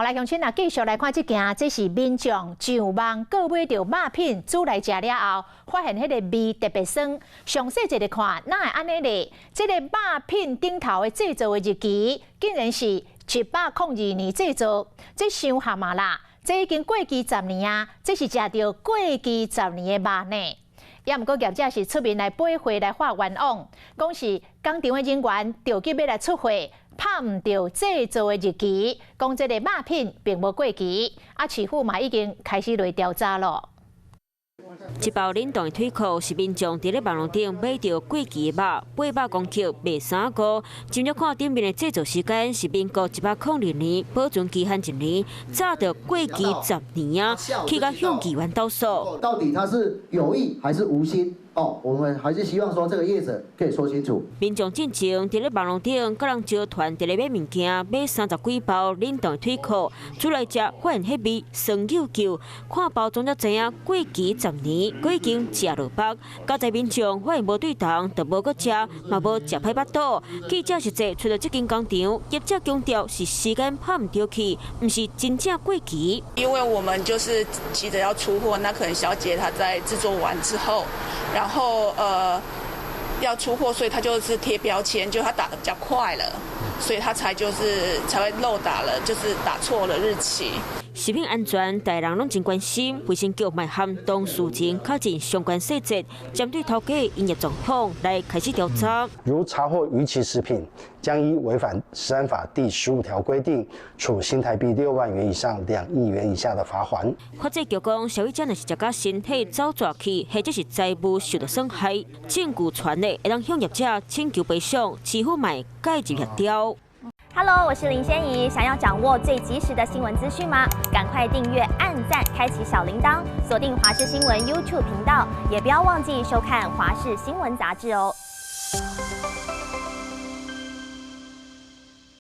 來鄉親啊，繼續來看這件，這是民眾上網購買著肉品煮來食了後，發現彼个味特別酸。詳細一下看，哪會按呢咧？這个肉品頂頭的製造的日期，竟然是102年製造，這傷譀啊啦！這已經過期十年啊，這是食著過期十年的肉呢。也毋過業者是出面來背貨來發冤枉，講是工廠的人員著急欲來出貨，拍毋著製造的日期，講這个肉品並無過期，啊，市府嘛已經開始來調查咯。一包冷凍的腿褲是民眾佇咧網路頂買著過期的肉，8公克賣3箍。深入看頂面的製造時間是民國102年，保存期限一年，早就過期十年啊！去共向議員投訴。到底他是有意還是無心？哦，我們還是希望說這個業者可以說清楚。民眾進前佇咧網路頂，佮人招團佇咧買物件，買30幾包冷凍腿褲，煮來食，發現彼味酸溜溜，看包裝才知影過期十年，閣已經食落腹。加在民眾發現無對頭，就無閣食，嘛無食歹腹肚。記者實際揣著這間工廠，業者強調是時間拍毋著去，毋是真正過期。因為我們就是急着要出貨，那可能小姐她在製作完之後，然後要出貨，所以他就是貼標籤，就他打得比較快了，所以他才就是才會漏打了，就是打錯了日期。食品安全，大人攏真關心，衛生局嘛函當事人敲進相關細節，針對頭家營業狀況來開始調查。如查獲逾期食品，將依違反食安法第15條規定，處新台幣6萬元以上2億元以下的罰鍰。發展局講，消費者若是食甲身體走蛇去，或者是財物受到損害，證據全的，會當向業者請求賠償，市府嘛會介入協調。 Hello，我是林仙怡。想要掌握最及時的新聞資訊嗎？趕快訂閱、按讚、開啟小鈴鐺，鎖定華視新聞 YouTube 頻道，也不要忘記收看華視新聞雜誌哦。